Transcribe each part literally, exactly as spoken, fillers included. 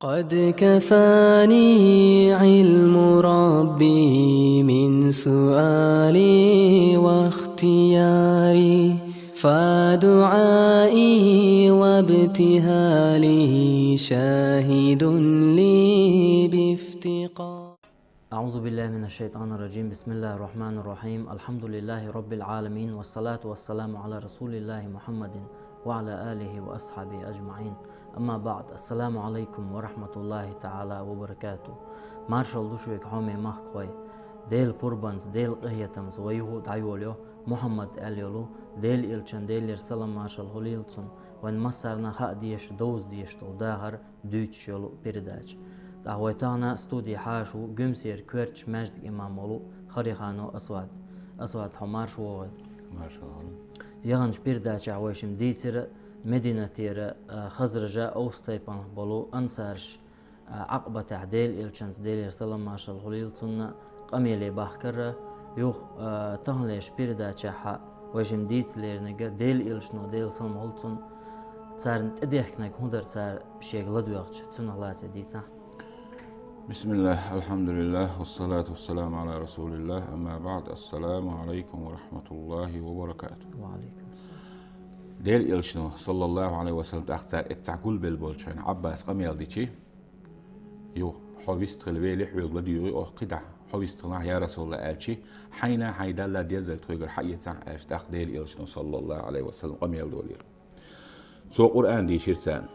قد كفاني علم ربي من سؤالي واختياري، فدعائي وابتهالي شاهد لي بافتقار. أعوذ بالله من الشيطان الرجيم. بسم الله الرحمن الرحيم. الحمد لله رب العالمين، والصلاة والسلام على رسول الله محمد وعلى آله وأصحابه أجمعين. أما بعد. السلام عليكم ورحمة الله تعالى وبركاته. Маршалла ду шуьга, хьоме махкахой. Делан пурбанца, Делан къахетамца вай юха дӀайолайо Мухьаммад аьлла йолу Делан элчан, Делера салам-маршалла хуьлийла цунна, вайн массарна хаа дезаш, довза дезаш долу дахар дуьйцуш йолу передача. ТӀаккха вай тахана студи хьаша ву Гуьмсера коьртачу маьждиган имам волу Хариханов Асвад. Асвад, хьо марша вогӀийла. Марша вогӀийла. Яханчу передачехь вай шимма дийцира Мединатера, а, Хазража, Авс тайпанах болу ансараш, а, Ӏакъабатехь Делан элчанца, Делера салам-маршалла хуьлийла цунна, къамеле бахкар. Юха, а, таханлерчу передачехь вай шимма дийца леринарг Делан элчано, Делан салам хуьлда цунна, царна тӀедехкинарг хӀун дара, цара шега ладоьгӀча, цунах лаьцна дийцахь. بسم الله، الحمد لله، والصلاة والسلام على رسول الله، أما بعد، السلام عليكم ورحمة الله وبركاته. وعليكم السلام. Делан элчано, саллаллаху Ӏалайхи ва саллам, тӀаккха цара эццахь гулбелла болчу хенахь Ӏаббаса къамел дичи, юха, хьо вистхила вели, хьоьга ладуьйгӀи оха кхидӀа, хьо вистхилахь, я Расулаллах, аьлчи, хьайна хьайн Далла деззарг тхоьгара хьаэцахь, аьлча, тӀаккха Делан элчано, саллаллаху Ӏалайхи ва саллам, къамел долийра. Цо Къуръан дийшира царна.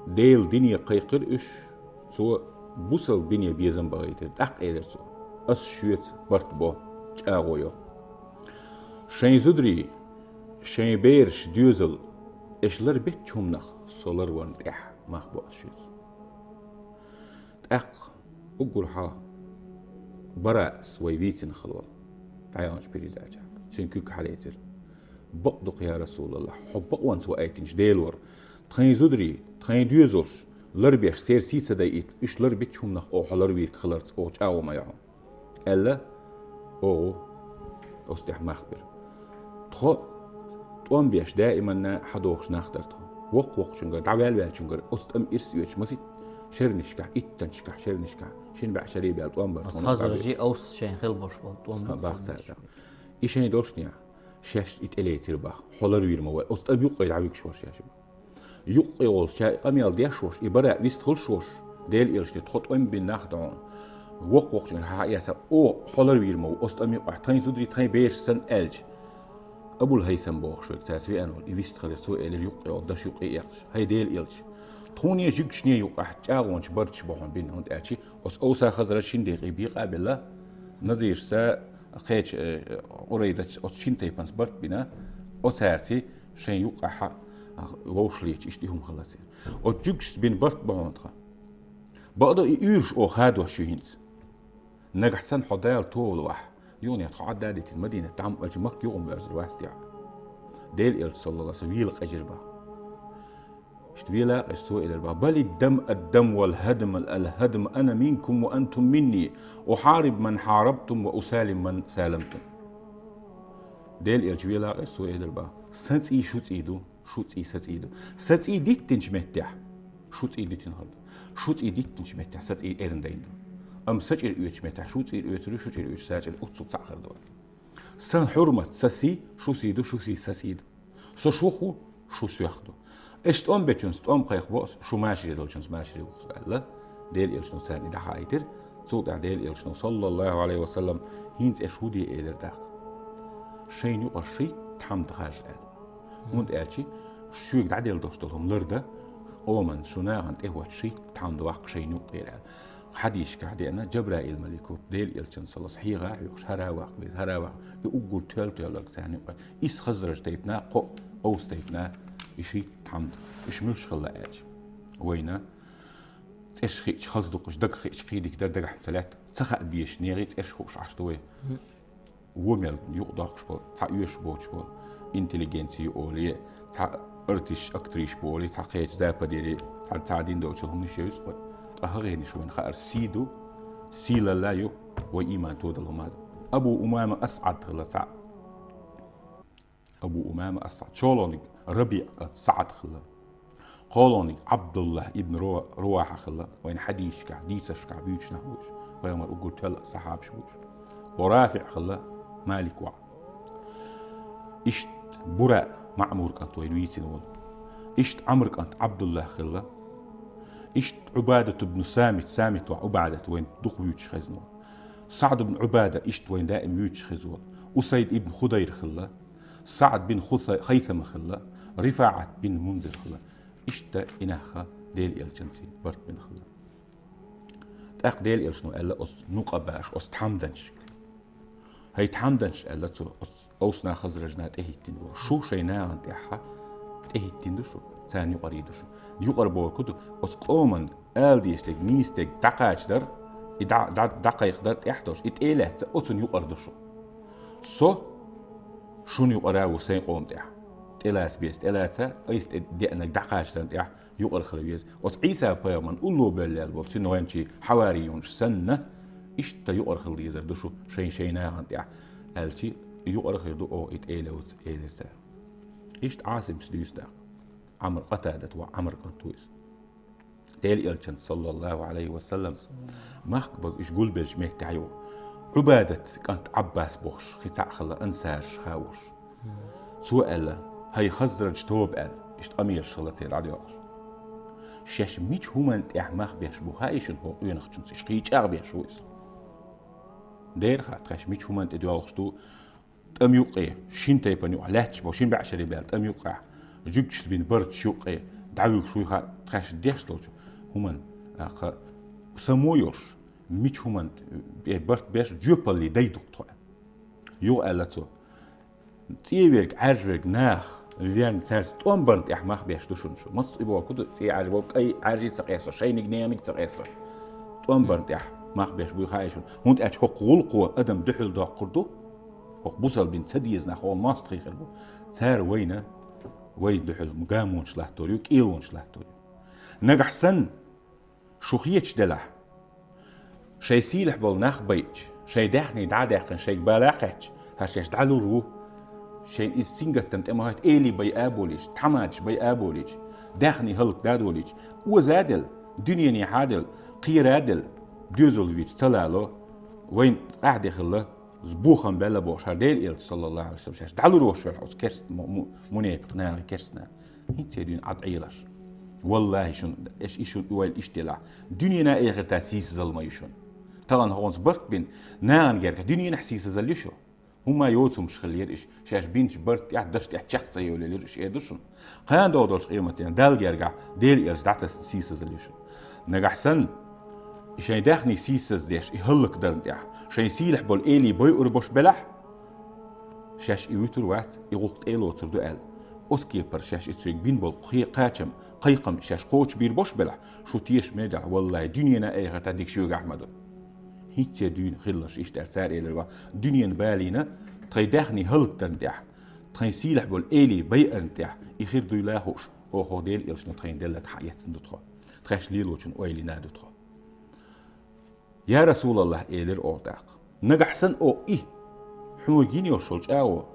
Делан дине кхайкхира уьш, цо бусалба дине безам бахийтира. ТӀаккха элира цо: «Ас шуьца барт бо, чӀагӀо йо. Шайн зударий, шайн бераш, доьзал, эш лар бечу хӀуманах со ларварна тӀехь мах бо ас шуьца». ТӀаккха уггар хьалха Бараъс вай вийцина хилла волу, дӀаяханчу передачехь, цуьнан куьг хьалецира. Бакъ ду-кх, я Расулаллах, хьо бакъонца ваийтинчу Дела вара. Тхайн зударий, тхайн доьзалш ларбеш, церан сий ца дайийта, уьш ларбечу хӀуманах оха хьо ларвийриг хиларца оха чӀагӀо ма йо хьуна, аьлла, оха оцу тӀехь мах бира. Тхо тӀом беш даиманна хьадохуш нах дара тхо. Воккха-воккхачуьнгара, дӀаваьлла-ваьллачуьнгара оцу тӀам ирс оьцуш масийтта шернашкахь, иттаннашкахь, шернашкахь, шина бӀе шаре баьлла тӀом бара тхуна. Оцу Хазражий, Авсий шайн хилла болуш болу тӀом бара. Бах цара. И шайн долуш нехь, шаьш и тӀелецира бах, хьо ларвийр ма вай, оцу тӀам юккъе дӀавуьгуш вара шаьш. Юккъе волуш ша и къамел деш волуш, и Бараъ вистхуьлуш волуш, Делан элчане, тхо тӀом бина нах ду хьуна. Воккха-воккхачуьнгара хьан хьаэца, оха хьо ларвийр ма ву, оцу тӀам юкъахь тхайн зударий, тхайн бераш санна, аьлча. Абул-Хьайсам бохуш верг цаьрца веана волу, и вистхилира, цо элира юккъе волу даш юккъе а эккхаш: «ХӀай Делан элча, тхуна жуьгташна юкъахь чӀагӀонаш, барташ бу хьуна бина, хӀунда аьлча оцу Авса, Хазраж шина декъе бекъа а белла, Надирша, кхечу, э, Къурайзачу оцу шина тайпанца барт бина, оцаьрца шайн юккъахь, а, вовшахлеташ иштта и хӀума хилла церан. Оцу жуьгташца бина барт бу хьуна тхан. Бакъду, и уьйраш оха хадош ю хӀинца. Нагахь санна хьо Дала товалавахь, юха тхо Ӏадда а дитина, Мадинат дӀа ма аьлча, Макка юкъа боьрзур вац техьа». Делан элча, саллаллаху Ӏалайхи ва саллам, вела къежира бах. Иштта вела къежа цо элира бах: «Бал ад-дам, ад-дам вал хадм, ал хадм, ана минкум ва антум минни, ухьариб ман хьарабтум ва усалим ман саламтум». Делан элча вела къежа цо элира бах: «Сан цӀий шу цӀий ду, шу цӀий са цӀий ду. Сан цӀий диттинчу меттехь шу цӀий дитина хир ду. Шу цӀий диттинчу меттехь сан цӀий эрна дайна ду. Амма сан чӀир оьцучу меттехь шу чӀир оьцур ю, шу чӀир оьцуш сан чӀир, оццул цхьаъ хир ду». Сан хьурмат, сан сий, шу сий ду, шу сий, сан сий ду. Со шух ву, шу соьх ду. Аш тӀом бечунца тӀом кхайкхабо ас, шу машаре долчунца машаре ву ас, аьлла, Делан элчано царна и дӀахаийтира. Цул тӀаьхьа Делан элчано, саллаллаху Ӏалайхи ва саллам, хӀинца аш хӀун де элира тӀаккха? Шайна юкъара шийтта хьамда харжа аьлла. ХӀунда аьлча шуьга дӀаделла долуш долу хӀума лардан, къоман, шу нахана тӀехӀотту шийтта хьамда ваккха шайна юкъера аьлла. Хьадисашкахь деана, Джабраил малико Делан элчанна, саллаллаху Ӏалайхи ва саллам, хьеха а хьоьхуш, хӀара а ваккха веза, хӀара а ваккха. И уггар тоьлла-тоьлларг царна юкъара. Исс Хазраж тайпана, кхоъ Авс тайпана, и шийтта хьамда. Уьш муьлш хилла аьлча, вайна цӀераш хиъча хаза ду-кх уьш, дагах хиъча кхин дика дара, дагахь ца лаьтта, ца хаа безаш нехан цӀераш хууш Ӏаш ду вай. Вон мел юкъадоккхуш болу, цхьа оьшуш боцуш болу интеллигенция ю олий, цхьа артисташ, актрисаш бу олий, цхьа кхечу западера, цхьа, цхьа дин долчу хӀуманаш йовза кхой. Ткъа хӀокхуьнан вайна хаар сий ду, сийлалла ю, вай ийман тодалла хӀума ду. Абу Умама ас-СаӀд хилла цхьаъ. Абу Умама ас-СаӀд. ЧолгӀаниг РабиӀ кӀант СаӀд хилла. КхоалгӀаниг Ӏабдуллахь ибн Ру-, Рувахьа хилла, вайна хьадисашкахь, дийцаршкахь буьйцуш нах бу уж. Пайхамар уггар тоьлла сахьабаш бу уж. Ва Рафиъ хилла, Малик воӀ. Иштта Бура, Маъмур кӀант вайна вийцина волу. Иштта Ӏамр кӀант Ӏабдуллахь хилла. Иштта Ӏубадат ибн Самит, Самит воӀ Ӏубадат вайна дукха вуьйцуш хезна волу. СаӀд ибн Ӏубада иштта вайна даим вуьйцуш хезна волу. Усайд ибн Худайр хилла. СаӀд бин Хуса-, Хайсама хилла. РифаӀат бин Мунзир хилла. Иштта и нах Делан элчанца барт бина хилла. ТӀаккха Делан элчано аьлла оцу нукъа башха, оцу тхьамданчашка. ХӀай тхьамданчаш, аьлла цо, оцу Аус-, Аус-Хазраж наха тӀехӀиттина ду. Шу шайн нахана тӀехь тӀехӀиттина ду шу, царна юкъара ду шу. Юкъара бохург хӀун ду, оцу къоман ала дезаш дерг, нийса дерг дӀакхачадар, и дӀа-, дӀа-, дӀакхайкхадар тӀехь а долуш, и тӀе а лаьцна, оцунна юкъара ду шу. Со шуна юкъара а ву сайн къоман тӀехь. ТӀелаца беза тӀелаца, айса тӀе деанарг дӀакхачадарна тӀехь юкъара хила веза. Оцу Ӏийса-пайхамарна улло бевлла болу цуьнан гӀоьнчий хьавариюнаш санна, иштта юкъара хила дезар ду шу шайн-шайн нахана тӀехь, аьлча, юкъара хир ду оха и тӀе а левза, элира цара. Иштта Ӏасимас дуьйцу тӀаккха. Ӏамр, Къатадат воӀ Ӏамр кӀант ву иза. Делан элчанца, саллаллаху Ӏалайхи ва саллам, махка бага уьш гулбеллачу меттехь юкъа Ӏубадат кӀант Ӏаббас бохуш, кхин цхьаъ хилла ансараш хаа волуш. Цо аьлла: «ХӀай Хазраж тоба», — аьлла, иштта къамелаш хилла церан дӀадоьлхуш. «Шаьш мича хӀуманна тӀехь мах беш бу хаий шуна хӀокху къонахчунца, уьш кхин чӀагӀбеш ву иза?» Дера хаьа, тхаьш мича хӀуманна тӀе доьлхуш ду, тӀам юккъе, шина тайпана юкъахь лаьтташ бо, шина бӀешаре баьлла тӀам юккъехь, жуьгташца бина барташ юккъе дӀавуьгуш вуй хаьа, тхаьш деш долчу хӀуманна, тӀаккха само йолуш, мича хӀуманна тӀе барт беш, жоьпаллин дай ду-кх тхо. Юха аьлла цо: «ЦӀе верг, Ӏаьржа верг нах верна, цаьрца тӀом барна тӀехь мах беш ду шуна шу». Массо а и бохург ду, цӀе Ӏаьржа бохург, кӀай Ӏаьржий ца къестош, шайниг, нениг ца къестош. ТӀом барна тӀехь мах беш буй хаий шуна. ХӀунда аьлча хӀокху гӀуллакхо адам дуьхьал доккхур ду, хӀокху бусалба дин ца деза нах, хӀокху мостагӀий хир бу. Цара вайна, вайна дуьхьал гамонаш латтор ю, кӀелонаш латтор ю. Нагахь санна, шу хеташ делахь, шайн сийлахь болу нах байча, шайн даьхний дӀа а даьккхина, шайга бала а кхаьчча, хӀара шаьш дӀалур ву, шайна иза сингаттам тӀе ма хӀотту, элий байа а болийча, тхьамадаш байа а болийча, даьхний хӀаллакда а долийча, оза а делла, дуьненехьа а делла, кхера а делла, доьзал вийча ца лало, вайна къаьхьа де хилла, бохам белла бохуш, хӀара Делан элча, саллаллаху Ӏалайхи ва саллам, шаьш дӀалур волуш велахь оцу керста му-, му-, мунепикъ нахе, керста наха. ХӀинца дуьйна Ӏад Ӏелаш. Валлахи, шуна, аш и шуна ойла иштта делахь, дуьненан а, эхартан а сийсазалла ма ю шуна. Тахана хӀокхунца барт бина, нахана гергахь дуьненахь сийсазалла ю шу. ХӀумма йоцу хӀумаш хиллера иш, шаьш бинчу барт тӀехь, даш тӀехь чекх ца йолаелира иш, эр ду шуна. Кхана догӀу долчу къематдийнахь Далла гергахь Делан элча дӀатасна сийсазалла ю шуна. Нагахь санна, и шайн даьхний сийсаздеш, и хӀаллакдарна тӀехь, шайн сийлахь болу элий байур бош белахь, шаьш и вуьтур вац, и гӀуллакх тӀе а лоцур ду аьлла, оцу кепара шаьш и цуьнга бина болу кхе-, кхачам, кхайкхам шаьш кхочушбийр бош белахь, шу тешаме делахь, валлахи, дуьненан а, эхартан а дика шуьгахь ма ду. ХӀинца дуьйна хилларш иштта аьлла, цара элира ван, дуьненан балийна, тхайн даьхний хӀаллакдарна тӀехь, тхайн сийлахь болу элий байарна тӀехь, и хир дуйла а хууш, оха Делан элчано тхайна делларг хьаэцна ду тхо. Тхаьш лелочун ойла йина а ду тхо. «Я Расулаллах», — элира оха тӀаккха, — «нагахь санна оха и, хьоьга йина йолуш йолу чӀагӀо,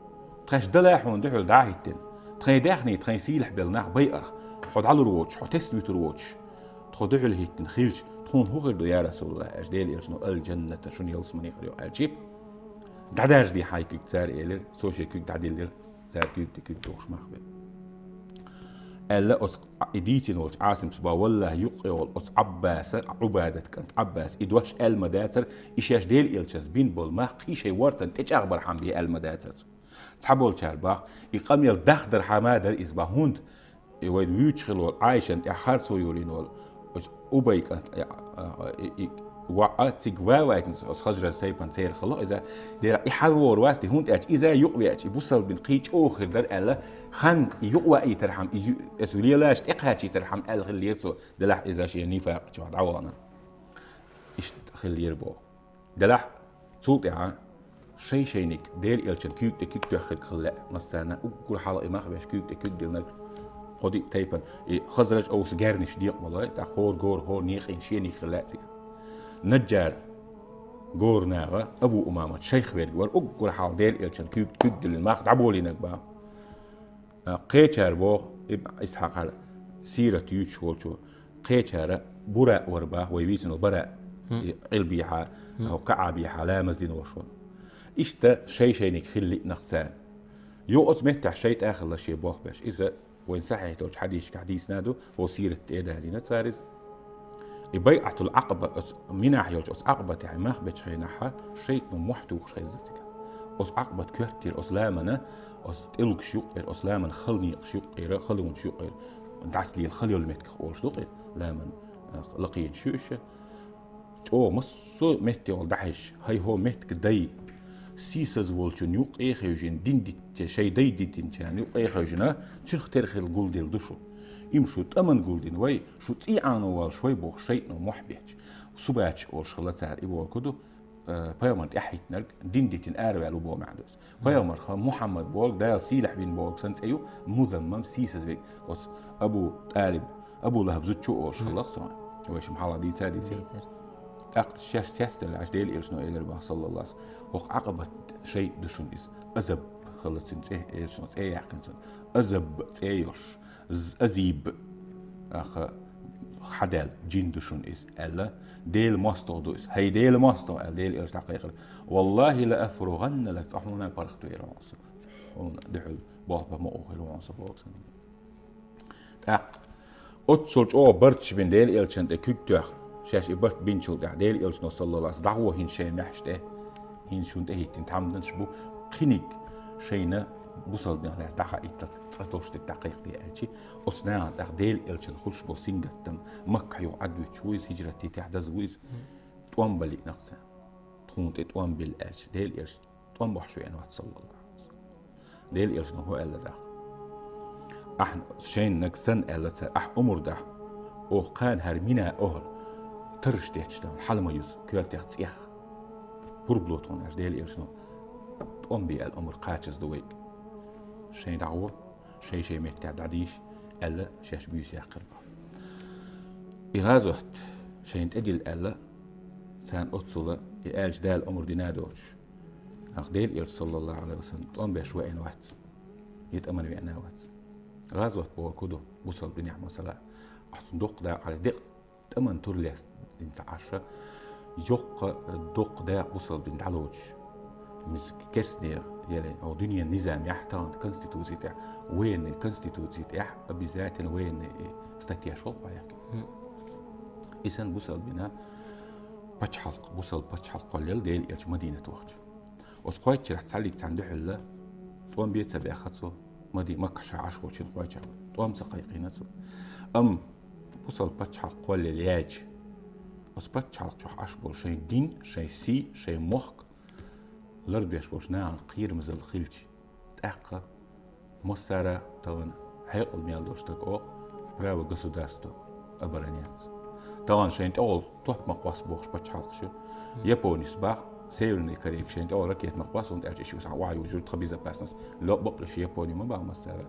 тхаьш дала хьуна дуьхьал дӀа а хӀиттина, тхайн даьхний, тхайн сийлахь белла нах байарх, хьо дӀалур воцуш, хьо тесна вуьтур воцуш, тхо дуьхьал хӀиттина хилча, тхуна хӀун хир ду, я Расулаллах?» — аьлча, Делан элчано: «Ал-жанната, шуна ялсамани хир ю», — аьлча, дӀадаржаде хьайн куьг, цара элира, цо шен куьг дӀадиллира. Цара куьг тӀе куьг тухуш мах бина. Аьлла оцу и дийцина волчу Ӏасимас бан, валлахи, юккъе волу оцу Ӏаббаса, Ӏубадат кӀант Ӏаббас, и дош аьлла ма дацара, и шаьш Делан элчанца бина болу мах кхин шайн вортан тӀечӀагӀбархьама бен аьлла ма дацара цо. Цхьаболчара бах, и къамел дахдархьама дара иза бан, хӀунда и вайна вуьйцуш хилла волу Ӏайшана тӀехь харцо йолийна волу оцу Убай кӀант, а, а, и, и, воӀа цига ван вайтина оцу Хазраж тайпана церан хилла иза, дера и хьан вогӀур вац те, хӀунда аьлча иза юкъавеача, и бусалба дин кхин чӀогӀа хир дара аьлла, хан и юкъаваийтархьама, и ю-, оцу лелаш тӀекхачийтархьама аьлла хиллера цо, делахь иза шен нифакъ чохь дӀавахана. Иштта хиллера боху. Делахь, цул тӀаьхьа шай-шайниг Делан элчан куьйга тӀе куьг тоьххирг хила лаьа, массарна уггар хьалха и мах беш куьйга тӀе куьг диллинарг кхо-диъ тайпана, и Хазраж, Аус гернаш декъа ма лой, тӀаккха хӀора гора, хӀора некъийн шениг хила лаьа цига. Наджар гора наха Абу Умамат шайх верг вара, уггар хьалха Делан элчан куьйга куьг диллина мах дӀаболийнарг бан. А, кхечара боху, Ибн Исхьакъара, Сират юьйцуш волчо кхечара Бураъ вара баха, вай вийцина Бараъ, Ӏилбехьа, Каъабехьа ламаз дина вош вара. Иштта шай-шайниг хилла лиънах царна. Юха оцу меттехь шайтӀа а хилла шен болх беш. Иза вайн сахьихь долчу хьадисашкахь дийцина ду, вай сират тӀе а далийна цара иза. И байӀатул Ӏакъаба, оцу Минахь йолчу оцу Ӏакъабатехь мах бечу хенахьа, шайтӀано мохь тухуш хезна цигахь. Оцу Ӏакъабат коьртера, оцу ламана, оцу тӀулгаш юккъера, оцу ламан хала некъаш юккъера, халонаш юккъера, дӀасалела хала йолу меттигах олуш ду-кх и ламан, а, лакхийна шуьйша. ЧӀогӀа массо а метте олу дӀахьаьжча, хӀай хӀо меттиг дай, сийсаз волчун юккъе а хевшина, дин дитча, шайн дай дитинчарна юккъе а хевшина, цуьнах тера хила гулделла ду шу. Имма шу тӀаман гулдина вай, шу цӀий Ӏано воллуш вай бохуш шайтӀано мохь бечу. Субача олуш хилла цара и бохург ду, э, пайхамар тӀаьхьахӀиттинарг дин дитина араваьлла ву боху маьӀна ду иза. Пайхамарха Мухьаммад бохург, Дала сийлахь вина бохург санна цӀе ю, музаммам, сийсаз верг. Оцу Абу ТӀалиб, Абу ЛахӀаб зудчо олуш хилла-кх цо. Вай шимма хьалха дийца а дийцира. ТӀаккха шаьш сецдаьлла Ӏаш Делан Элчано элира боху, саллаллаху алейхи ва саллям: «ХӀокху Ӏакъабат шайтӀа ду шуна иза. Азаб», хилла цуьнан цӀе, Элчано цӀе яьккхина цунна. «Азаб» цӀе йолуш, з-, азиб, аха, хьадаьлла джин ду шуна иза, аьлла, Делан мостагӀа ду иза. «ХӀай Делан мостагӀа», аьлла, Делан Элча дӀакхайкхира: «Валлахи ла афрагӀанна лака», цкъа хьуна паргӀат вер ву хьуна со. Хьуна дуьхьал болх бан ма бу хир ву хьуна со боху сан. ТӀаккха оццул чӀогӀа барташ бина Делан Элчанна тӀе куьг тоьхна, шаьш и барт бинчул тӀаьхьа Делан Элчано, саллаллаху алейхи ва саллям: «ДӀагӀо хӀинца шайн маьхьаш тӀе, хӀинца шуна тӀехӀиттина тхьамданаш бу, кхиниг шайна бусалба динах лаьцна дӀахаийталц цкъа долуш дерг дӀакхайкхаде», аьлча, оцу нахана тӀаккха Делан Элчанна хуьлуш болу сингаттам, Маккахь юха Ӏад вуьтуш ву иза, хӀижрат дитехь даза ву иза, тӀом бан лиънарг царна. «Тхуна тӀе тӀом билла», аьлча, Делан Элча тӀом бохьуш веана вац, саллаллаху алейхи ва саллям. Делан Элчано хӀун аьлла тӀаккха? «Ахьа шайниг санна», аьлла цара, «ахьа омра дахьа, оха кхана хӀара Мина охӀла тарраш детташ дан хьала ма юза, коьртех цӀех. Пурба ло тхуна», аьлча, Делан Элчано: «ТӀом бе», аьлла, омра кхачаза ду вайга. Шайн дӀагӀо, шай-шай меттехь дӀадийша, аьлла, шаьш буьйса яьккхира боху. И гӀазот шайна тӀедилла аьлла, царна оццула и аьлча Дала омра дина а доцуш, нах Делан Элча, саллаллаху алейхи ва саллям, тӀом беш веана вац, я тӀаман веана а вац. ГӀазот бохург хӀун ду бусалба динехь, масала, ахь цунна доккха дакъа хьажа, декъа тӀаман тур лестина ца Ӏаш, йоккха доккха дакъа бусалба дин дӀалоцуш, мис-, керстанех елла, хӀо дуьненан низамехь тахана конституци тӀехь, военный конституци тӀехь обязательно военный статьяш хӀокху хьаяккхина. И санна бусалба дина пачхьалкх, бусалба пачхьалкх кхоллаелла Делан Элча Мадинат вахча. Оцу кхойтта шарахь цхьаллиг цхьаьна дуьхьал тӀом бе ца баьхна цо, Мади-, Маккахь ша Ӏаш волчу хенахь кхойтта шарахь тӀом ца кхайкхийна цо. Амма бусалба пачхьалкх кхоллаелла яьлча, оцу пачхьалкх чохь Ӏаш болу шайн дин, шайн сий, шайн мохк лардеш болчу нахана кхерамзалла хилча, тӀаккха массара а тахана хьекъал мел долу стаг оха право государства обороняться. Тахана шайн тӀехула топ ма кхосса бохуш пачхьалкхаш ю. Японис баха, Северная Корея шайн тӀехула ракета ма кхосса, хӀунда аьлча иштта цхьа охьа южур тхан безопасность. Ло бакъ луш Япони ма баха массара.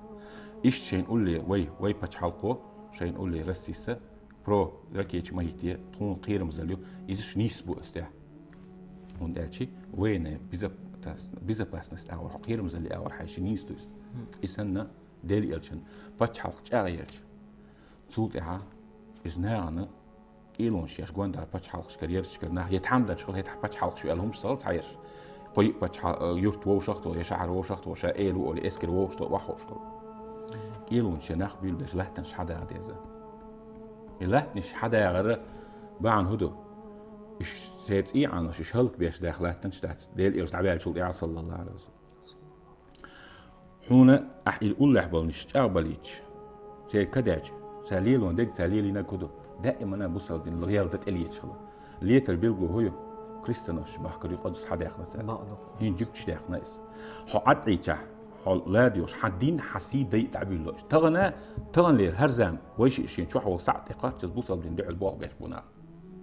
Иштта шайн улле вай, вай пачхьалкхо, шайн улле Россиса, про ракеташ ма хӀитте, тхуна кхерамзалла ю, изаш нийса бу ас тӀехь. ХӀунда аьлча военная безопасность, безопасность агӀор, хьо кхерамзалле агӀор хьаьжча нийса ду иза. И санна, Делан Элчан пачхьалкх чӀагӀъелча, цул тӀаьхьа иза нахана кӀелонаш еш гондара пачхьалкхашкара, ярташкара нах, я тхьамдачкъал хӀетахь пачхьалкхаш ю аьлла хӀумаш ца хилла цхьаерш. Кхо-йиъ пачхьа-, юрт вовшах а тоху, я шахьар вовшах а тоху, ша эла ву олий, эскар вовшах а тоху, охьа ховшах. КӀелонаш я нах буьйлабеш латтанаш хьадаха деза. И латтанаш хьадахара бахьана хӀун ду? Уьш церан цӀий Ӏанош, уьш хӀаллакбеш даха латтанаш дац, Делан Элча дӀаваьллачул тӀаьхьа, саллаллаху алейхи ва саллям. Хьуна ахь и уллехь болнаш чӀагӀбалийча, церан кадаьча, цара лелон дерг, цара лелийнарг хӀун ду? Даимана бусалба дин гӀелда тӀелеташ хила. Летар билгало хӀун ю? Крестоносцаш бахкар ю, къадус хьадаьхна цара. Бакъду. ХӀинца жуьгташ даьхна иза. Хьо Ӏад Ӏийчахь, хьо ладоьгӀуш, хьан дин, хьан сий дайа дӀабуьйлало. Тахана, таханлера хӀара зама, вайша шен чохь волу сахьт тӀе кхаччалц бусалба дин дуьхьал болх беш бу нах.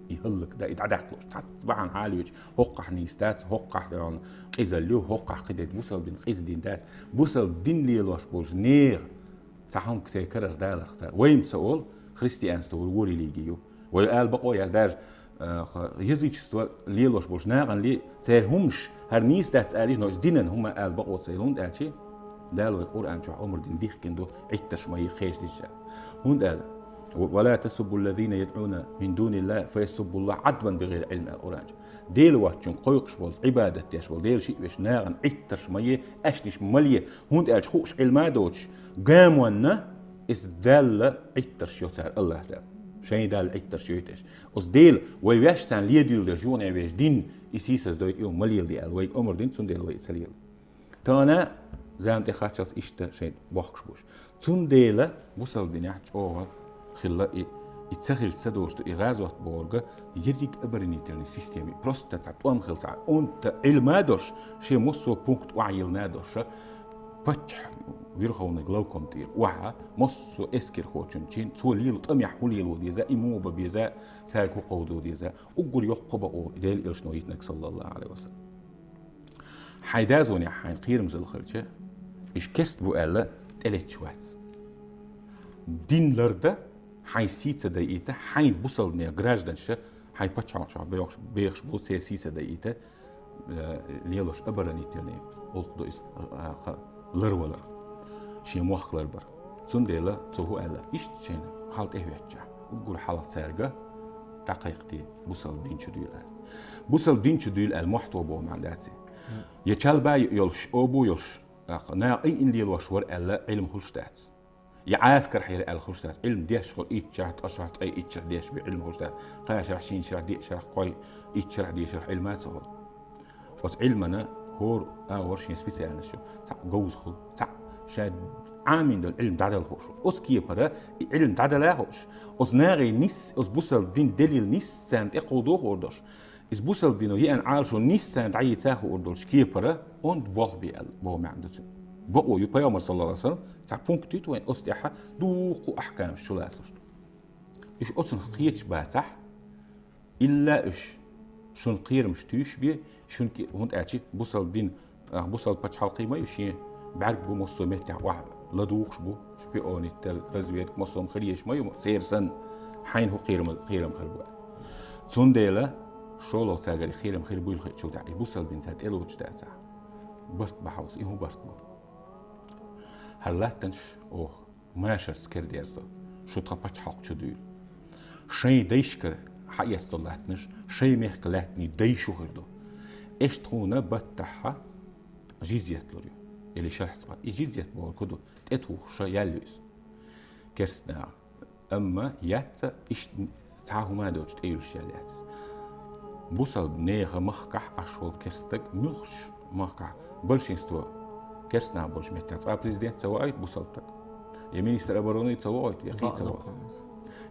И хӀаллакдан, и дӀадаккхалуш цхьацца бахьана хьалавеча, хӀоккхахь нийса дац, хӀоккхахь, э, къизалла ю, хӀоккхахь кхидерг бусалба дин къиза дин дац. Бусалба дин лелош болчу нехан цхьа хӀума церан карара даларх цара. Вайна ца олу, христианство вури религия ю. Вай ала бакъо яц, даже, э, ха-, язычество лелош болчу нахана ли, церан хӀумаш хӀара нийса дац алийша, но иза динан хӀума ала бакъо ца йолу, хӀунда аьлча Дала вай Къуръан чохь омра дина дихкина ду, Ӏиттарш ма е кхечдича. ХӀунда аьлла: «Ва ла тасуббу аллазина ядӀуна мин дуниллахи фа ясуббу Аллаха Ӏадван бигӀайри Ӏилм», аьлла Къуръан чу. Дела воцчун кхойкхуш болу, Ӏибадат деш болу, Дела шиъ веш нахана Ӏиттарш ма е, аьшнаш ма ле, хӀунда аьлча хууш Ӏилма доцуш, гамонна, иза Далла Ӏиттарш йо цара, Аллаха Дала. Шайн Далла Ӏиттарш йойту аша. Оцу Дела, вай ваьш царна ледуьйла деш, юхане веш дин, и сийсаздойту, и ма леладе аьлла, вайга омра дина, цундела вай и ца лела. Тахана зама тӀе кхаччалц иштта шайн бохкуш буш. Цундела бусалба динехь чӀогӀа хилла и, и ца хилча ца долуш ду, и гӀазот бохург ерриг оборонительный система. Просто цхьа тӀом хилла цхьа, онта Ӏилма долуш, шен массо а пункт охьайиллина долуш, паччахь верховный главком тӀера охьа, массо а эскархочун чин, цо лело тӀамехь хӀун лело деза, и муха бан беза, цаьрга хӀун кховдо деза, уггар йоккха бакъо Делан элчано йитинарг, саллаллаху Ӏалайхи ва саллам. Хьайн дозанехь хьайна кхерамзалла хилча, иша керста бу аьлла, тӀелетташ вац. Дин лардан, хьайн сий ца дайийта, хьайн бусалба нехан гражданаш, хьайн пачхьалкхашкахь бехаш, бехаш бу, церан сий ца дайийта, э, лелош оборонительный гӀуллакх ду иза, а, кха, ларвалар, шен мохк ларбар. Цундела цо хӀун аьлла, иштта шайна хьал тӀехӀоьттича, уггар хьалха цаьрга дӀакхайкхий, бусалба дин чу дуьйла аьлла. Бусалба дин чу дуьйла аьлла мохь тоха боху маьӀна дац и. Я чалба йолуш, обу йолуш, а, наха айина лелош вара аьлла Ӏилма хуьлуш дац. Я Ӏаскар хьера аьлла хуьлуш дац. Ӏилма деш хуьлу итт шарахь, ткъа шарахь, ткъе итт шарахь деш бен Ӏилма хуьлуш дац. Кхаа шарахь, шина шарахь, диъ шарахь, кхойтта, итт шарахь, диъ шарахь Ӏилма ца хуьлу. Оцу Ӏилмана хӀора агӀор шен специальность ю. Цхьаъ говза хуьлу, цхьаъ ша Ӏамийна долу Ӏилма дӀадала хууш ву. Оцу кепара и Ӏилма дӀадала хууш, оцу нахе нис, оцу бусалба дин делил нис царна тӀе кховдо хуур долуш, иза бусалба дино еана Ӏалашо нис царна дӀайийца хуур долчу кепара онда болх бе аьлла боху маьӀна ду цуьнан. Бакъо ю, Пайхамар, саллаллаху Ӏалайхи ва саллам, цхьа пункт ю вайн, оцу тӀехь дуккха а ахкамаш чулацалуш ду. Уьш оцунах кхеташ бацахь, илла уьш шуна кхерамаш туьйсуш бе, шуна ки-, хӀунда аьлча бусалба дин, а, бусалба пачхьалкх ма ю шен, бӀаьрг бу массо а меттехь охьа ладугӀуш бу, шпиониттал, разведка, массо а хир еш ма ю, церан санна, хьайна хӀун кхерам, кхерам хир бу. Цундела шолгӀа цаьргара кхерам хир буйла хиъчул тӀаьхьа, и бусалба дин цара тӀелоцуш дацахь, барт бан хьовса, и хӀун барт бу? ХӀара латтанаш оха машарца кара дерзо, шу тхан пачхьалкх чу дуьйла. Шайн дайшкара хьаэцна долу латтанаш, шайн мехкан лаьттаний дай шу хир ду. Эш тхуна баттахьа жизьят лур ю, или шархь цкъа. И жизьят бохург хӀун ду? ТӀетухуш ял ю иза керстанаха. Амма яц а, иштта цхьа хӀума доцуш тӀеюьллуш ял яц иза. Бусалба нехан махкахь Ӏаш волу керстаг муьлххачу махкахь большинство керстанах болчу меттехь цкъа президент ца ваийту бусалба стаг. Я министр обороны ца ваийту, я кхин ца ваийту.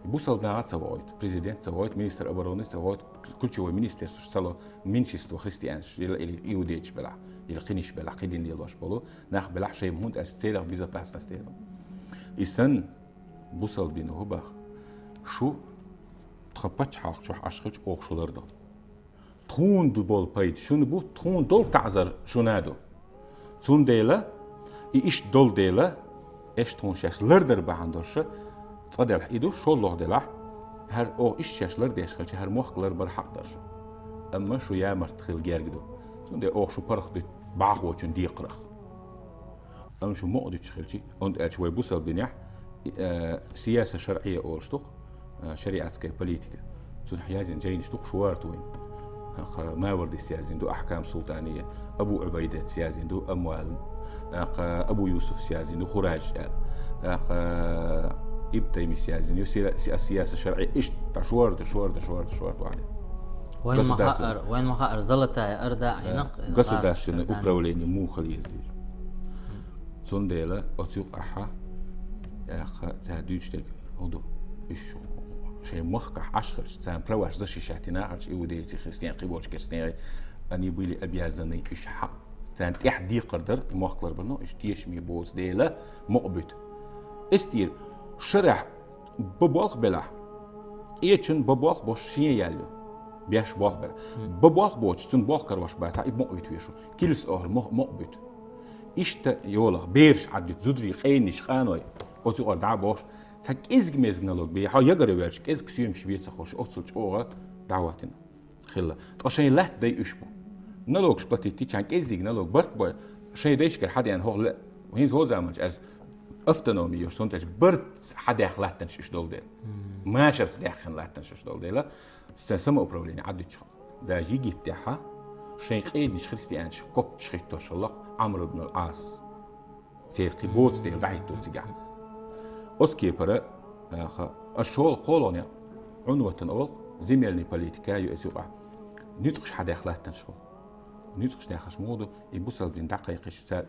Бусалба наха ца ваийту, президент ца ваийту, министр обороны ца ваийту, ключевой министерствош ца ло, меньшинство христианаш, или, или иудейчаш белахь, или кхиниш белахь, кхин дин лелош болу нах белахь, шайн хӀунда аьлча церах безопасность дела. И санна, бусалба дино хӀун баха? Шу тхан пачхьалкх чохь Ӏаш хилча, оха шу лардо. Тхуна ду болу пайда шуна бу, тхуна долу таӀзар шуна ду. Цундела и иштта долу дела, эш тхуна шаьш лардар бахьана долуш, цкъа делахь и ду, шолгӀа делахь, хӀара оха иштта шаьш лардеш хилча, хӀара мохк ларбар хьакъ дара шу. Амма шу ямарта хила герга ду. Цундела оха шу паргӀатдуьту бахьахочун декхарах. Амма шу мукъа дуьтуш хилчи, онда аьлча вай бусалба динехь, э, сияса шаръия олуш ду-кх, э, шариатская политика. Цунах язйина жайнаш ду-кх, шу варта вайн. Кха, Мавардис язйина ду, Ахкам Султания, Абу Убайдатис язйина ду, Амвал, кха, Абу Юсуфс язйина ду, Хураж аьлла, кха, Ибн Таймис язйина ю, сира-, си-, сияса шаръия, иштта, шу варта, шу варта, шу варта, шу варта вахьа. Вайн ма хаьара, вайн ма хаьара, золотая орда, э, государственное управление муха еза. Цундела оцу юкъахьа, яха, цара дуьйцуш дерг хӀун ду? Уьш шайн махкахь Ӏаш хилча, царна праваш защищать йина хилча, иудейцы, христиан, кхиболчу керстнеи, они были обязаны, уьш хьакъ. Царна тӀехь декхар дара, и мохк ларбар, но уьш тешаме боцу дела, мукъа буьту. Эс тӀера, шарахь бан болх белахь, къечун бан болх бош шен ял ю. Беш болх белахь. Бан болх боцуш, цунна болх карош бацахь, и мукъа вуьту вешу. Килс охьар мукъа буьту. Иштта йолах, бераш Ӏаддуьту, зударий, къенниш, къаной, оцу юкъара дӀа а бохуш, цхьа кӀезиг-мезиг налог бе, хьо ягара ваьлча, кӀезиг соьмаш бе ца ховш, оццул чӀогӀа дӀахӀоттина хилла. Ткъа шайн латта дай уьш бу. Налогаш платить йичхьана, кӀеззиг налог барт бой, шайн дайшкара хьадеана хӀокху ле-, ХӀинца хӀо заманчу аьлча автономия йолуш, цунна тӀехь барт хьадаьхна латтанаш уьш долу дела. Машарца даьхна латтанаш уьш долу дела, сайн самоуправление Ӏадуьтуш. Даже Египтехь шайн къединаш христианаш копташ хӀиттош хилла Ӏамр ибн ал-Ӏас. Церан кхин боцу дела дӀахӀитто цигахь. Оцу кепара, аха, аш шолгӀа кхоалгӀане Ӏунватан олу, земельный политика ю оцу юкъахь. Нуьцкъаш хьадаьхна латтанаш хилла. Нуьцкъаш даьхнарш муха ду, и бусалба дин дӀакхайкхиш, цара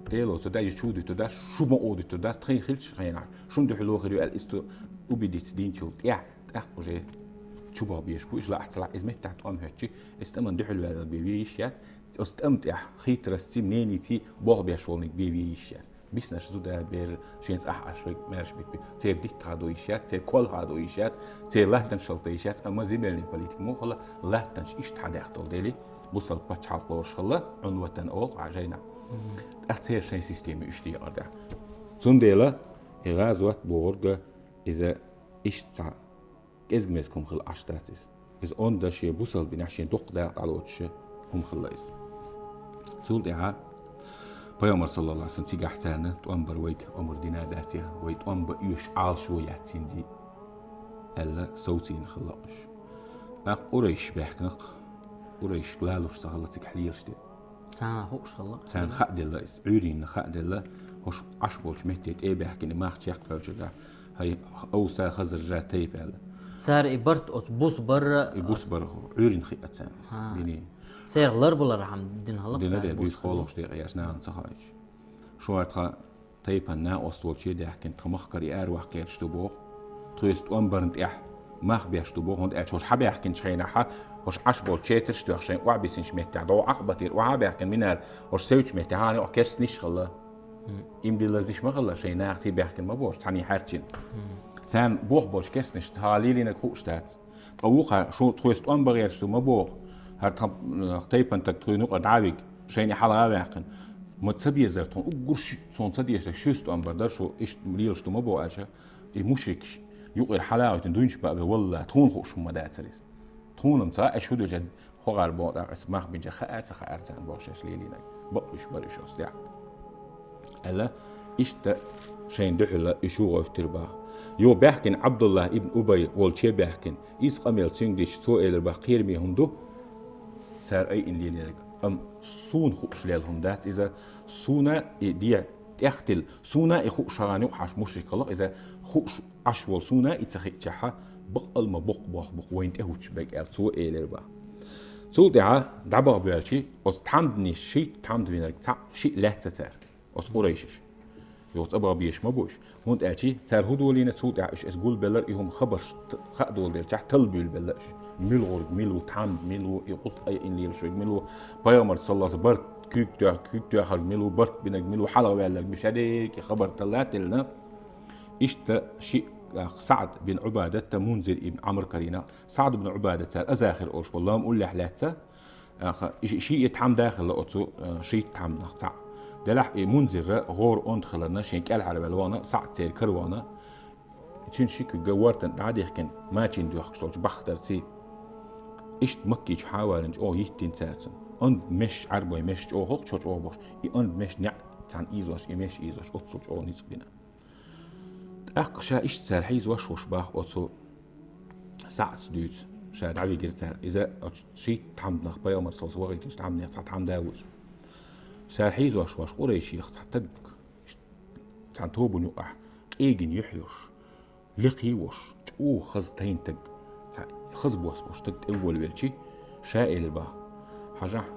Дело ца даьй, чу дуьтур дац, шу ма дуьтур дац, тхайн хилча хенахь, шуна дуьхьало хир ю аьлла, иза ту убедить динчул тӀехь, тӀаккха уже чу баха безаш бу, иза лаахь ца лаахь, иза меттахь тӀом хӀоьттичи, иза тӀаман дуьхьалваьлла бен вен йиш яц, оцу тӀам тӀехь хитростций, мнениций болх беш волниг бен вен йиш яц. Биснарш зуда бер, шен цӀахь Ӏаш верг маьрша битбе, церан дитт хадо йиш яц, церан кол хадо йиш яц, церан латтанаш шалта йиш яц, амма земельный политика муха хилла, латтанаш иштта хьадаьхна долу дели, бусалба пачхьалкх лоруш хилла, Ӏунватан олу а жайна. ТӀаккха церан шайн система уьш декъар даьхна. Цундела и гӀазот бохург иза иштта цхьа кӀезиг-мезиг хӀума хилла Ӏаш дац иза. Иза онда шен бусалба динехь шен дуккха дакъа дӀалоцуш хӀума хилла иза. Цул тӀаьхьа Пайхамар, саллаллаху алейхи ва саллям, цигахь царна тӀом бар вайга омра дина а дац, вай тӀом бан оьшуш Ӏалашо яц хӀинца, аьлла, совцийна хилла уьш. ТӀаккха къурайш баьхкина-кх, къурайш лалуш ца хилла цигахь лелаш де. Царна хууш хилла. Царна хаа делла иза, Ӏуьйренна хаа делла, хӀорш Ӏаш болчу метте тӀе а баьхкина, мах чекхваьллачуьра, хӀай Ауса, Хазража тайпа аьлла. Цара и барт оцу бус барра И бус бара хӀу, Ӏуьйренна хиъна царна иза. Ха. Дини. Церан ларбалархьама дина хилла Дина цара де, бус буьйса хилла. Кхолахуш декъа яш нахана ца хаийтуш. Шу вара тхан тайпан накъост волчу е даьхкина, тхан махкара и араваккха гӀерташ ду боху. Тхоьца тӀом барна тӀехь мах беш ду боху, хӀунда аьлча хӀорш хьабаьхкинчу хенахьа, хӀорш Ӏаш болчу четарш а тоьхна шайн охьабисинчу меттехь, догӀу Ӏакъбатера охьабаьхкина минара, хӀорш севчу меттехь хьалха юкъа керстанаш хилла. Имдиллазниш ма хилла, шайн нахаций баьхкина ма бохуш, цхьаьний хьаьрчина. Царна боху болчу керстанаш хьалха лелийнарг хууш дац. Ткъа вукхара шу тхоьца тӀом бан гӀерташ ду ма боху. ХӀара тхан, э, тайпан таг тхуьнан юкъара дӀа а вига, шайна хьалха а ваьккхина. Ма ца безара тхуна, уггар ши-, суна ца дезара, шуьца тӀом бар дара шу, иштта лелаш ду ма боху аьлча, и мушрикаш юкъара хьала а гӀоьттина дуьйнаш баа бен, валла, тхуна хууш хӀума ма дацара иза. Тхуна-м ца хаьа, шу дуьйжа хӀокхара боху тӀаккха, аса мах бинча хаьа а ца хаьара царна бохуш аьлла лелийнарг. Бакъ уьш бара уьш оцу тӀехь. Аьлла, иштта шайна дуьхьала уьш а гӀевттира баха. Юха баьхкина Ӏабдуллахь ибн Убай волчу е баьхкина. Иза къамел цуьнга дича, цо элира баха: «Кхераме хӀума ду, цара айина лелийнарг. Амма суна хууш лелла хӀума дац иза, суна и дехьа тӀехтилла, суна и хууш хьагӀан юкъахьаш мушрик хилла-кх иза, хууш Ӏаш волу суна и ца хиъчахьа, бакъалла ма боккха боху бу-кх вайна тӀехӀуттуш берг», аьлла, цо элира баха. Цул тӀаьхьа дӀабаха боьлчи, оцу тхьамданийн шийтта тхьамда винарг цхьаъ шиъ лаьцна цара. Оцу къурайшаш. Юха цӀа баха безаш ма бу уьш. ХӀунда аьлча цара хӀун долийна, цул тӀаьхьа уьш иза гулбеллара, и хӀума хабарш т-, хаа долу делчахь талла буьйлабелла уьш. Мила гӀург мила ву, тхьамда мила ву, и гӀуллакх айина лелаш верг мила ву, пайхамарца саллаллаху алейхи ва саллям барт куьйга тоьх-, куьйга тоьхнарг мила ву, барт бинарг мила ву, хьалха ваьлларг муьш, хӀара дерриг и хабар талла а теллина, иштта шиъ, а, СаӀд бин Ӏубадатта, Мунзир ибн Ӏамр карийна. СаӀд бин Ӏубадат цара Азахир олуш болу лам уллехь лаьцна, Аха, и ши-, шиъ тхьамда хилла оцу, э, шийтта тхьамданах цхьаъ. Делахь и Мунзирра гӀора онда хиларна, шен кӀелхьарваьлла вахана, СаӀд церан кара вахана, цуьнан ши куьг вортана дӀа а дихкина, мачийна доьхкуш долчу бахдарций. Иштта Маккичу хьан а валийна чӀогӀа йиттина цара цунна. Онда меш, Ӏаьрбой меш чӀогӀа хӀокху чо чӀогӀа бохуш, и онда меш неӀ цхьаьна ийзош, и меш ийзош, оццул чӀогӀа ницкъ бина. ТӀаккха ша иштта цара хьийзош вуш баха оцу СаӀдца дуьйцу, ша дӀавигира цара. Иза оцу шийтта тхьамданах пайхамар саллаллаху алейхи ва саллям вахийтинчу тхьамданех цхьа тхьамда а ву иза. Цара хьийзош вуш къурайшех цхьа таг, цхьана тобанна юкъахь къегина юьхь йолуш, лекха йолуш, чӀогӀа хаза тайна таг, цхьа хаза бос болуш таг тӀе а волавелчи, ша элира баха: «Хьажахь,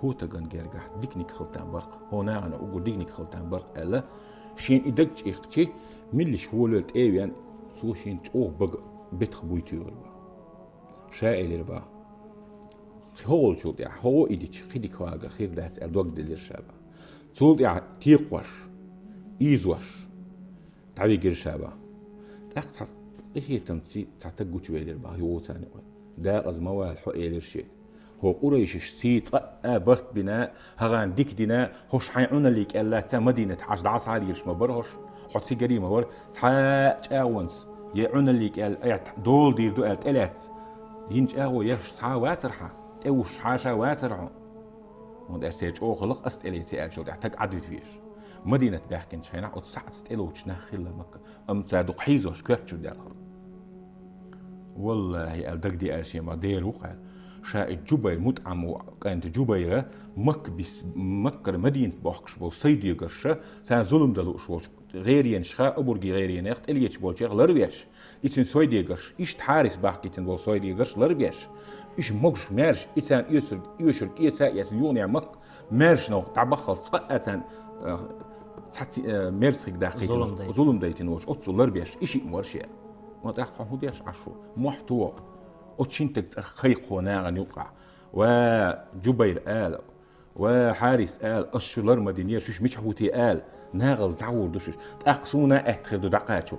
хӀокху тагана гергахь диканиг хила там бара-кх, хӀокху нахана уггар диканиг хила там бара-кх», аьлла, шена и даг чӀиккхичи, милла волавелла тӀе а веана, цо шена чӀогӀа бага бетах буй туьйхира баха. Ша элира баха: «ХӀокху волчул тӀаьхьа, хӀокхо и дича, кхин дика хагар хир дац», аьлла, дог делира ша баха. Цул тӀаьхьа текхош, ийзош, дӀавигира ша баха. ТӀаккха цхьа къинхетамций цхьа таг гучувелира баха юха царна юкъа. «Декъаза ма вала хьо», элира шега. «ХӀо къурайшаш сий цкъа а барт бина, хӀагӀан дика дина, хӀорш хьайн Ӏуналлий кӀел лаьцна Мадинат хьажа дӀасахьа лелаш ма бара хӀорш, хьо цигарий ма вара, цхьа а чӀагӀонца, я Ӏуналлий кӀел, я дола дийр ду аьлла тӀелаьцна йина чӀагӀо еш цхьа а вацара хьан, тӀевуссуш хьаша вацара хьо?» ХӀунда аьлча церан чӀогӀа хилла-кх ас тӀелеце аьллачул тӀаьхьа таг Ӏадвита везаш. Мадинат баьхкинчу хенахь оцу СаӀдца тӀелоцуш нах хилла Макка. Амма цара дукха хьийзош коьртачуьра даьлла. «Валлахьи», аьлла, дагадеара шен ма дера ву-кх аьлла. Ша и Джубайр, МутӀам ву кӀанта Джубайра, Макка бис-, Маккара Мадинат бохкуш болу сайдегарша, царна зулам дан лууш волчу гӀеренашха, обаргийн гӀеренех, тӀелеташ болчех ларвеш, и цуьнан сайдегарш, иштта Хьарис бахкийтина болу сайдегарш ларбеш, уьш могуш, маьрша, и царна оьцург, оьшург эца а эцна, юханехь Макка маьрша новкъа дӀабаххалц цкъа а царна, э, цхьа ци-, э, мерза хиг даккхийтина, зулам дайтина, зулам дайтина волчу оццул ларбеш, и шиъ ма вара шен. Ма тӀаккха хьо хӀун деш Ӏаш ву? Мохь тоху. Оцу шина стага цӀарах кхайкхо нахана юкъахь. «Ва Джубайр», ала, «Ва Хьарис», ала, «ас шу лар ма динера, шуьш мичахь ву те?» ала, нахала дӀагӀур ду шуьш. ТӀаккха суна а аьтта хир ду дӀакхачо.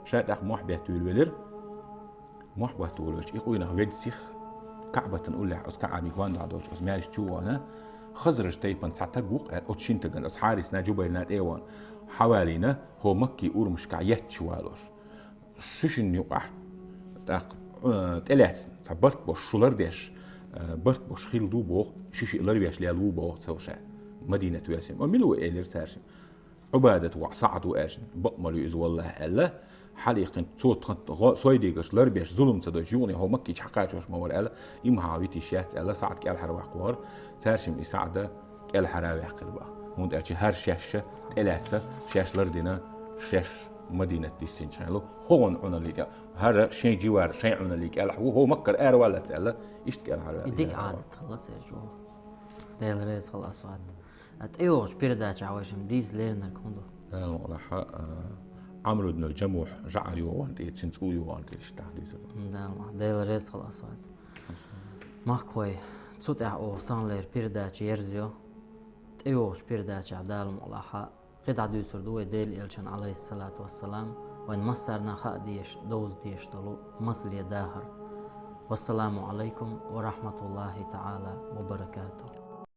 Ша тӀаккха мохь бетта вуьйлавелира. Мохь бетта волавелча, и къуьйнах ведда сиха, КаӀбатан уллехь, оцу КаӀбин гондахь долчу оцу маьждиг чу а вахана, Хазраж тайпана цхьа стаг ву-кх аьлла, оцу шина стагана, оцу Хьарисна, Джубайрна тӀе а вахана, хьавалийна, хӀо Маккин урамашкахь етташ валош. Ши шинна юкъахь тӀаккха, э, тӀелаьцна, цхьа барт болуш, шу лардеш, э, барт болуш хилла ду боху, ши шиъ ларвеш лелла ву боху цо ша. Мадинат весина. О, мила ву, элира цаьршинна. Ӏубадат воӀ СаӀд ву аьлла, бакъ ма луьйкъу иза, валлахьи, аьлла. Хьалийкхинчу цо тхан гӀо-, сайдегарш ларбеш, зулам ца дойтуш, юхане хӀо Маккичу хьакхачош ма вара аьлла, и махьа витийш яц аьлла, СаӀд кӀелхьара ваккха вахара, цаьршимма и СаӀда кӀелхьара ваьккхира баха. ХӀунда аьлча хӀара шаьшша тӀелаьцна, шаьш лардина, шаьш Мадинат диссинчу хенахь лу, хӀо гӀун Ӏуналлий кӀел-, хӀара шайн дживар, шайн Ӏуналлий кӀелхьа ву, хӀо Маккара араваллац аьлла, иштта кӀелхьара ваьккхира. И дика Ӏадат хилла церчу. Дела реза хуьлда, Асвад. А тӀейогӀучу передачехь вайшимма дийца леринарг хӀун ду? Дала мукъ лахь, а, Ӏамр ибн аль-Джамухь жӀар йогӀу тӀе, цуьнан цӀу йогӀу тӀе иштта дӀадуьйцур ду. Дала мукъ лахь, Дела реза хуьлда, Асвад. Махкахой, цу тӀехь оха таханлера передача ерзайо. ТӀейогӀучу передачехь, Дала мукъ лахь, кхин дӀадуьйцур ду вай Делан Элчанан, Ӏалайхиссалату вассалам, вайн массарна хаа дезаш, довза дезаш долу масале дахар. Вассаламу Ӏалайкум ва рахьматуллахӀи таӀала ва баракатухӀ.